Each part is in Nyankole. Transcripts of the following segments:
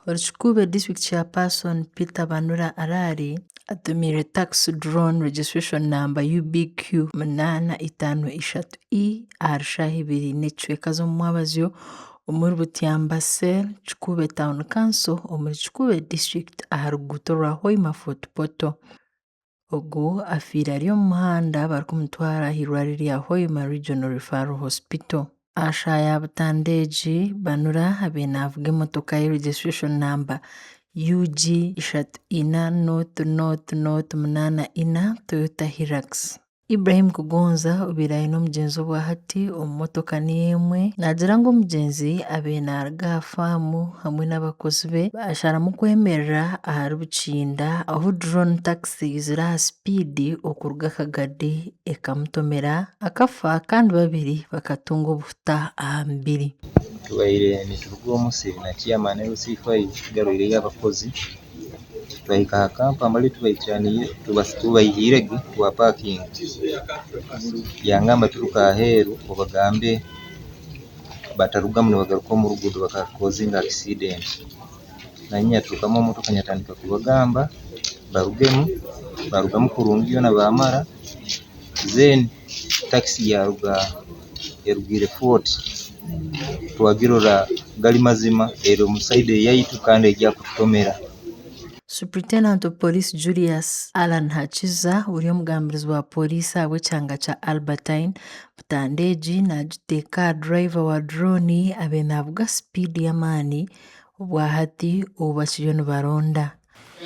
Ori Kikuube District Chairperson Peter Banura Araari atumiire taxi drone registration number UBQ 853E ahari shaaha ibiri n'ekicweka z'omumwabazyo omuri Butyamba Cell, Kikuube Town Council omuri Kikuube District aha ruguuto rwa Hoima Fort Portal. Ogu afiire ari omu muhanda barikumutwara aha irwariro rya Hoima Regional Referral Hospital. Aha shaaha ya butanda egi, Banura abaire naavuga emotoka ye registration number UG 34 0 0 0 84 Toyota Hilux. Ibrahim Kugonza obaire aine omugyenzi obwahati omu motoka niyo emwe naagira ngu omugyenzi abaire naaruga aha faamu hamwe n'abakozi be baasharamu kwemerera ahari Bukinda ahu drone taxi ziri aha sipiidi okuruga Kagadi ekamutomera akafa kandi babiri bakatunga obuhuta aha mubiri. Tubaire nituruga omu musiri na chairman LC5 tugarwireyo abakozi Twahika aha kampa mbari tubaihire gye twapakinga, yangamba turuka aheeru obagambe batarugamu nibagaruka omu ruguudo bakakozinga akisidenti. Nanye nyaturukamu omu motoka nyatandika kubagamba barugemu, barugamu kurungi yoona baamara, then takisi yaruga erugire Fort twagirora gari mazima eri omu sayidi eyaitu kandi eri kututomera. Superintendent of Police Julius Allan Hakiza ori omugambirizi wa pooriisi ahabw'ekyanga kya Albertine, butanda egi nagiteeka aha driver wa drone abaire navuga sipiidi y'amaani obwahati ou bakiriyo nibaronda.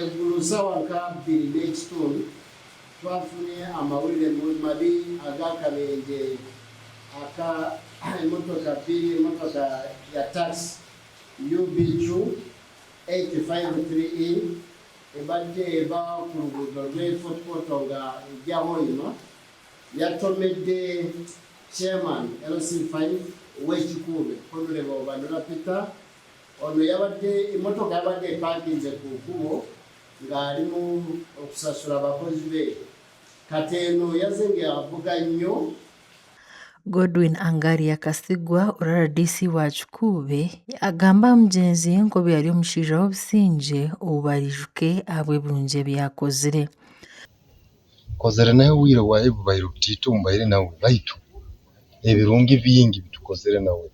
Eiguru saawa nka bbiri n'ekitundu twafunye amawulire mabi ag'akabenje aka emotoka bbiri, emotoka ya taxi UBQ 853E ebadde eva ku luguudo lw'e Fort Portal nga ejja Hoima yatomedde Chairman LC5 ow'e Kikuube Honourable Banura Peter Ono yabadde emmotoka yabadde epakinze ku kkubo ng'ali mu okusasula abakozi be kati eno yazze ng'avuga nnyo. Godwin Angaria Kasigwa ori RDC wa Kikuube agamba aha mugyenzi nk'obu yari omushaija w'obusingye ou baraijuke ahabw'ebirungi ebi yakozire. Nkozire nawe obwire bwaye bubaire butaito mbaire nawe baitu ebirungi bingi ebitukozire nawe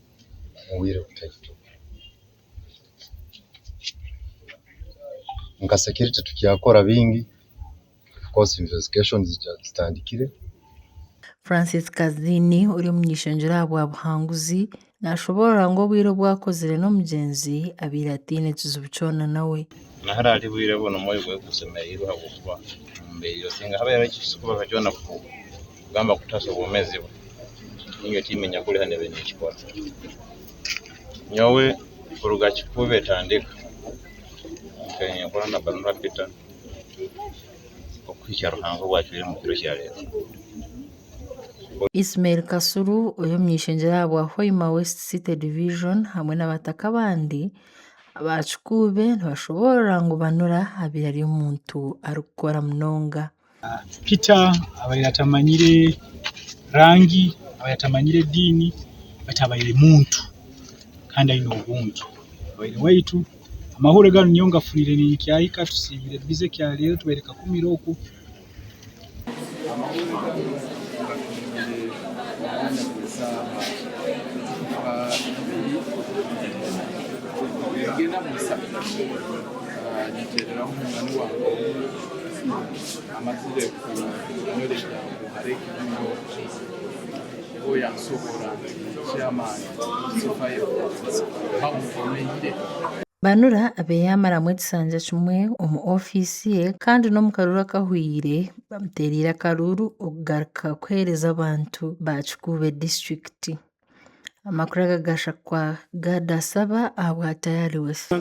omu bwire butaito. Nka security tukyakora bingi, of course investigations zitandikire. Francis Kazini ori omuny'eishengyero ahabwa Buhanguzi nashoboorora ngu obwire obu akozire n'omugyenzi abaire ataine kizibu kyona nawe. Nahari ahari bwire bunu omwoyo gwe gushemereirwe ahabw'okuba omu mbeera singa habaire hariho ekirikubaho kyona kugamba kutaasa obwomeezi bwe, ninyowe timenya kuriha nebaire nekikora. Nyowe kuruga Kikuube etandika, nkaire ninkora na Banura Peter okuhikya Ruhanga obu acwiremu ekiro kya reero. Ismail Kasuru ori omuny'eishengyero ahabwa Hoima West City Division hamwe n'abataka abandi aba Kikuube nibashoboorora ngu Banura abaire ari omuntu arikukora munonga. Peter abaire atamanyire rangi, abaire atamanyire ediini beitu abaire muntu kandi aine obuntu. Abaire owaitu, amahuurire ganu nyowe ngafunire ninkyahika tusiibire bize ekyareero tubaire Kakumiro okwo. Amahuurire ganu ngatungire omu mwanya gw'esaaha nka ibiri ningenda omu ishatu nyetereraho munywani wange omwe amazire kunyoreka ngu hariho ekirungo niho yansoborra nti chairman C5 bamutomeire. Banura abaire yaamaramu ekisanja kimwe omu ofiisi ye kandi n'omu karuuru akahweire bamuteereire akaruuru okugaruka kuheereza abantu ba Kikuube disiturikiti. Amakuru aga gashakwa Gad Asaba ahabwa Tayari West.